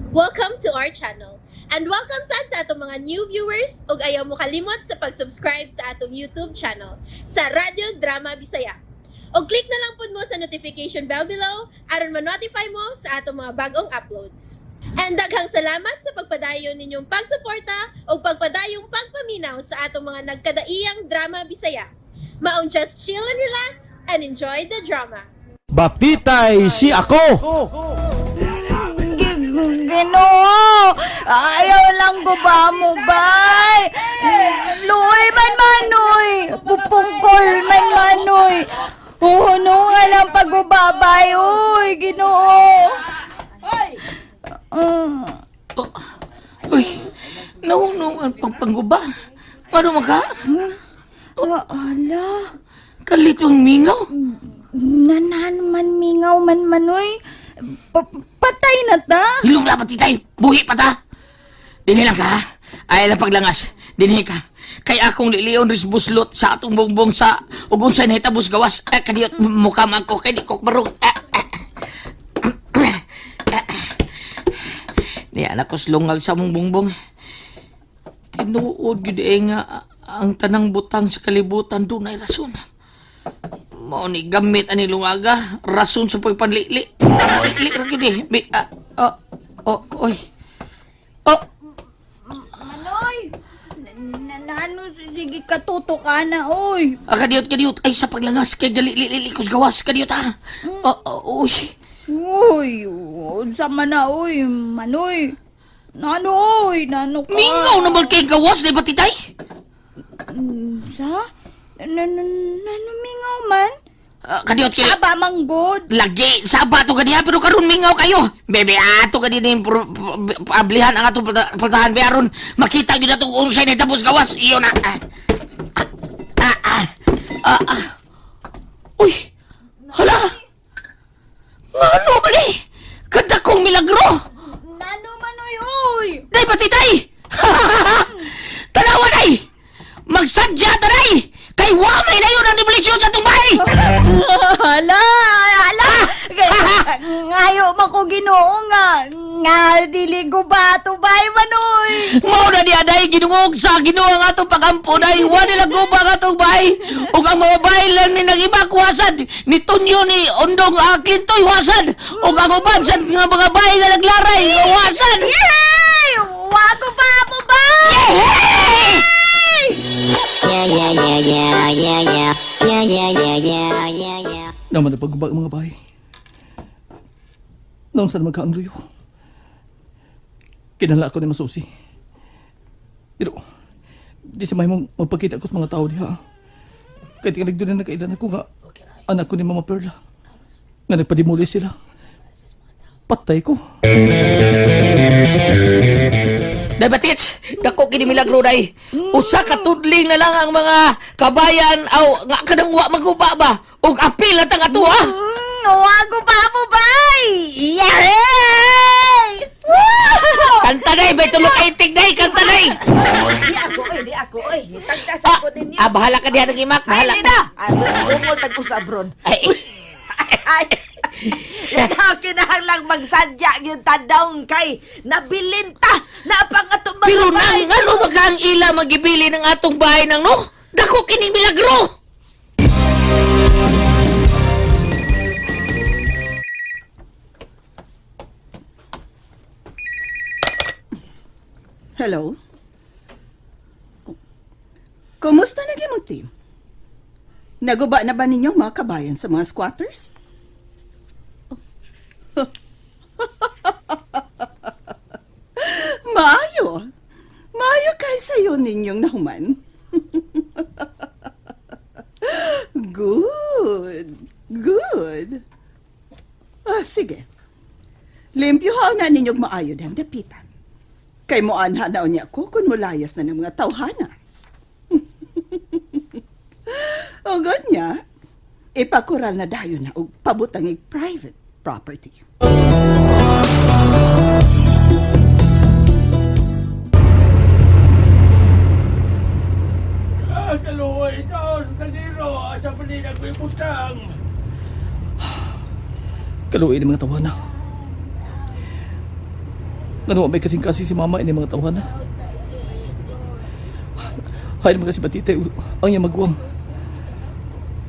Welcome to our channel. And welcome sad sa atong mga new viewers ug ayaw mo kalimot sa pag-subscribe sa atong YouTube channel sa Radyo Drama Bisaya. Og click na lang pud mo sa notification bell below aron ma-notify mo sa atong mga bagong uploads. And daghang salamat sa pagpadayon ninyong pagsuporta ug pagpadayong pagpaminaw sa atong mga nagkadaiyang drama Bisaya. Maong just chill and relax and enjoy the drama. Batitay si ako. Ginoo! Ayaw lang guba mo, bay! Luoy man manoy! Pupungkol man manoy! Huno nga lang pagubabay, uy, Ginoo! Mm. Uy, naunungan pang pangguba. Ano maka? Ah, ala, Kalitong mingaw. nanan man mingaw man manoy. Patay na ta. Hilong dapat titay. Buhi pa ta. Dinhi lang ka, ha? Ay lang paglangas. Dinhi ka. Kay akong lilion ris buslot sa atong bongbong sa ug unsay nahitabos gawas. Ay, kadiyot mukha man ko kay di ko barog. Ah, ah. Ah. Niya na ko slungag sa mong bongbong. Tinuod gyud eh nga ang tanang butang sa kalibutan dunay rason. Mao ni gamit ani lungaga, rason sa pagpanlili. Lili ra gyud eh. Bi, ah, oh, oh, oy. Oh, Manoy! Nano, sige katuto ka na, oy. ah, kadiyot kadiyot ay sa paglangas kay gali lili kus gawas kadiyot ha. Oh, oh, oy. Uy, unsa man na, uy, Manoy. Nano, oy, nano ka. Mingaw naman kay gawas di ba titay? Sa? Nano mingaw man? Ah, kadiyot kadiyot. Aba, manggod. Lagi saba to kaniya pero karon mingaw kayo. Bebe ato kani ning ablihan ang atong pultahan be aron makita gyud atong unsay nahitabo sa gawas. Iyo na. Ah. Ah, ah, ah, ah. Uy. Hala. Ngano ba ni? Kadakong milagro. Nano manoy, uy. Day patitay. Tanawa day. Magsadya tanay. Kay wa may nayon ang demolition sa atong bahay. Hala, hala. Ngayo man ko Ginoo nga nga dili gubato bay manoy. Mao na ni aday ginungog sa Ginoo ang atong pagampo day wa nila guba ang atong bahay ug ang mga bahay lang ni nag-ibakwasan ni Tunyo ni Ondong Akintoy wasan ug ang uban sa nga mga bahay nga naglaray wasan. Yay! Wa ko pa mo ba? Yehey! Yeah, yeah, yeah, yeah, yeah, yeah. Yeah, yeah, yeah, yeah, yeah, yeah. Naman na pagguba ang mga bahay. Noon saan magkaangluyo. Kinala ako ni Masusi. Pero, di sa may mong magpakita ko sa mga tao diha. Kahit nga nagdoon na nakailan ako nga, anak ko ni Mama Perla. Nga nagpadimuli sila. Patay ko. Day batits, dako kini milagro day. Usa ka tudling na lang ang mga kabayan aw nga kanang wa maguba ba ug apil na tang ato ha. Wa ko pa mo bay. Yay! Woo! Kanta day, bay tulo ka itig day, kanta day. Di ako, oy, di ako, oy. Tagtasan Ah, ko ninyo. ah, bahala ka diha ng imak, bahala Ay, ka. na. Ay, bungol tag-usab ron. Ay. Ay. Ikaw kinahanglang magsadya yung tadawng kay nabilin ta na pang atong mga Pero bahay. nang ano ba ang ila magibili ng atong bahay nang no? Dako kining milagro. Hello? Kumusta na mong team? Naguba na ba ninyo mga kabayan sa mga squatters? Maayo. Maayo kay sayo ninyong nahuman. Good. Good. Ah, sige. Limpyo na ninyong maayo ang dapitan. Kay mo anha na unya ko kung mulayas na ng mga tawhana. O niya, ipakural na dayon na og pabutang ig private property. Ah, kaluoy ito sa kaldero. Asa pa din ako ibutang. Kaluoy ng mga tawana. Ngano may kasing-kasing si mama ini mga tawhan na. Hay naman kasi batitay ang iyang maguwang.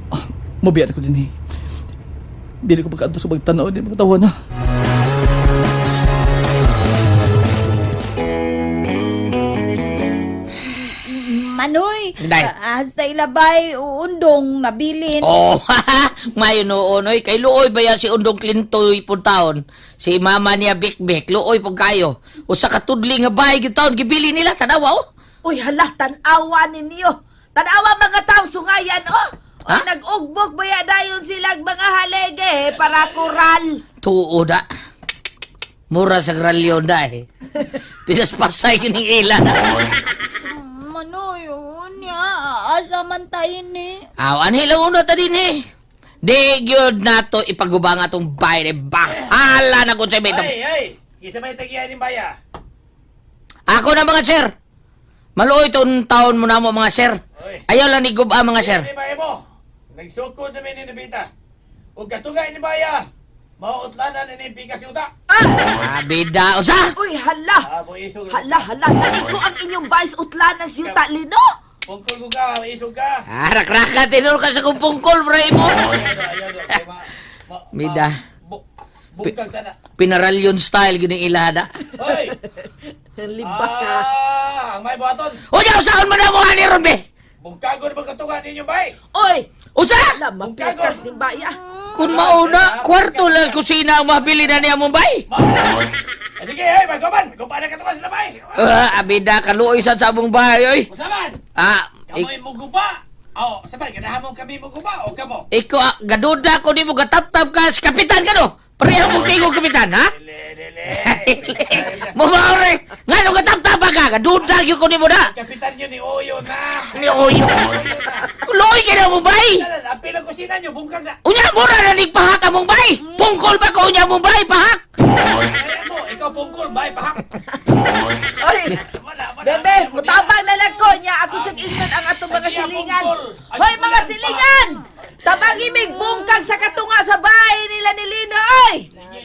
Ah, Mabiyan ko din eh. Dili ko pagkaanto sa magtanaw ni mga tawhan na. Manoy, Day. hasta ilabay, undong, nabilin. Oh, mayo noon oy kay luoy ba yan si Undong Clintoy pud taon. Si mama niya Bikbik, luoy pud kayo. Usa ka tudli nga bahay gyud taon gibili nila tanawa oh. Uy, hala, tanawa ninyo. Tanawa mga tao, sungayan, oh. Ha? Uy, nag-ugbok ba ya dayon silang mga halege eh, para koral. Tuo da. Mura sa gralyon da eh. Pinaspasay yun yung ila. Manoy, unya, asa man tayo ni. Aw, anhi lang una ta din eh. Di gyud nato ipaguba nga atong bahay eh. Bahala na kung sa may Ay, ay! Isa may tagiyan ni Baya. Ako na mga sir. Maluoy taon taon mo na mo mga sir. Oy. Ayaw lang ni guba mga sir. Ni Baya mo. Nagsukod namin ni Nabita. Ug katugay ni Baya. Mautlanan ni Pikas yuta. Ah, bida. Unsa? Uy, hala. Ah, mo isog. Hala, hala. Naligo ang inyong vice utlanas yuta, Lino. Pungkol ko ka, isog ka. Ah, rakraka tinur ka sa kumpungkol, bro mo. Ayaw, ayaw, ayaw. Bida. Bungkag ta na. Pinaralyon style gyud ang ilada. Hoy! Libak ka. Ah, ang may buhaton. Unya usaon man na mo ani ron be? Bungkagon ang katungan ninyo, bay. Uy, Unsa? hala, mapikas ni Baya. Kung mauna, kwarto lang kusina ang mabili na niya Mumbai. Eh, sige, hey, magkuman. Kumpa na katungan sila, bay. Ah, abida kaluoy sad sa among bahay oy. Usaman! Ah, Kamoy muguba. Oh, sabay, ganahan mo kami muguba o kamo? ikaw ah, gaduda ko nimo gatap-tap ka sa kapitan ka no. Pareho mo kay kapitan, ha? Dili, dili. Mumaore, ngano gatap-tap ka? Gaduda gyud ko nimo na. Kapitan yun ni Oyo na. Ni Oyo. Luoy kay na Mumbai. Tanan, apil ang kusina nyo, bungkag na. Unya mura na ning pahak among bay. Pungkol ba ko unya Mumbai pahak? Ayan mo, ikaw pungkol, bay, pahak. Uy, Wala, wala. bebe, mutabang na lang ko niya. Ako sa ingon ang atong mga silingan. Hoy, mga silingan! Tabang imig bungkag sa katunga sa bahay nila ni Lino, oy!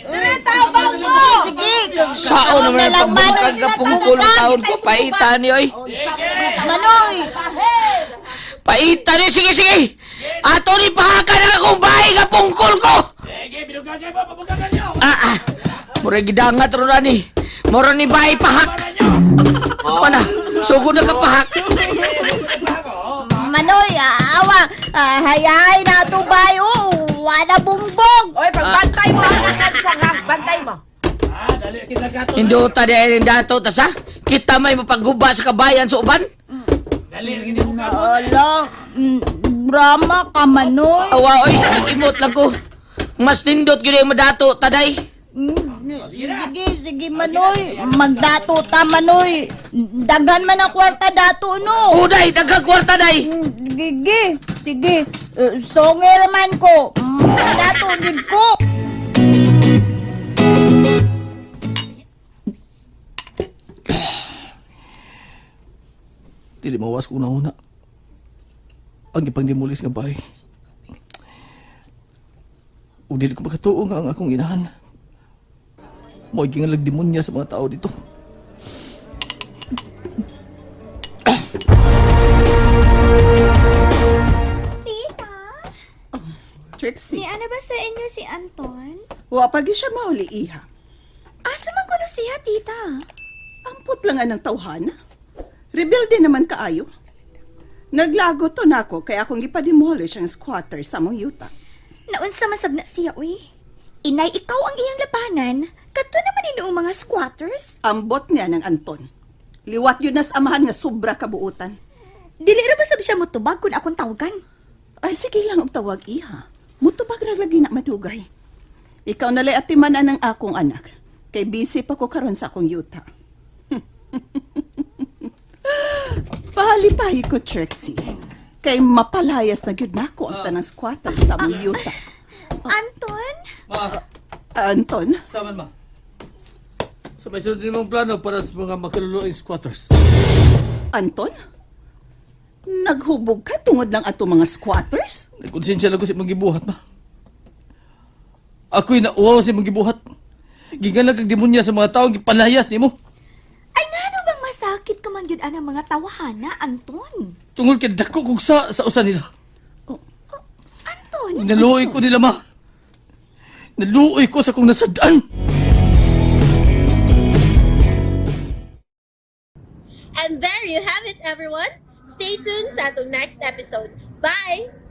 Dire, tabang mo! Sige, Sao naman ang pagbungkag ka pungkol taon ko paita ni oy. Manoy, Paita ni sige sige. Ato ni pahakan ang akong bahay nga pungkol ko. Sige, binugagay mo, pabungkagan nyo. Ah ah. Mura gidangat ro na ni. Mura ni bahay pahak. Pana, sugod na ka pahak. Manoy, awa, hayay na ito bay, oh, wala bungbong. Oy, pagbantay mo, anak kansang ha. Bantay mo. Ah, dali, kita gato. Indota di ay dato ta sa. Kita may mapagguba sa kabayan sa uban. Dali, gini bungkagon. Ala, drama ka, Manoy. Awa oy, nag-imot lang ko. Mas nindot gyud ang madato taday. Sige, sige, Manoy. Magdato ta, Manoy. Daghan man ang kwarta dato, no? Uday, daghang kwarta day. Sige, sige. Songer man ko. Dato din ko. Dili mawas ko una-una. Ang ipangdimulis nga bahay. Ug dili ko makatuo nga ang akong inahan. Mo'y gingalag demonya sa mga tao dito. Tita, Trixie, ni ano ba sa inyo si Anton? wa pa gyud siya mauli iha. Asa man kuno siya, tita? Ampot lang anang tawhana. Rebelde naman kaayo. Naglago to nako kaya akong gipademolish ang squatter sa among yuta. Naunsa man sab na siya, uy. Inay, ikaw ang iyang labanan. Kadto naman inoong mga squatters. Ambot niya ng Anton. Liwat yun nas amahan nga sobra kabuutan. Dili ra ba sab siya motubag kung akong tawagan? Ay sige lang og tawag iha. Mutubag ra lagi na madugay. Ikaw nalay atiman ang akong anak. Kay busy pa ko karon sa akong yuta. Pahalipahi ko, Trixie. Kay mapalayas na gyud nako ang tanang squatter sa among yuta. Anton? Ma, Anton, saman ma. Sa may sunod mong plano para sa mga makaluluing squatters. Anton? Naghubog ka tungod lang ato mga squatters? Nagkonsensya lang ko sa imong gibuhat, ma. Ako'y nauwaw sa imong gibuhat. Gigalag ang demonya sa mga taong gipalayas nimo. Ay, ngano bang masakit ka man gyud anang mga tawhana, Anton? Tungol kay dako kog sa usa nila. Anton? Naluoy ko nila, ma. Naluoy ko sa kong nasadaan. And there you have it, everyone. Stay tuned sa atong next episode. Bye!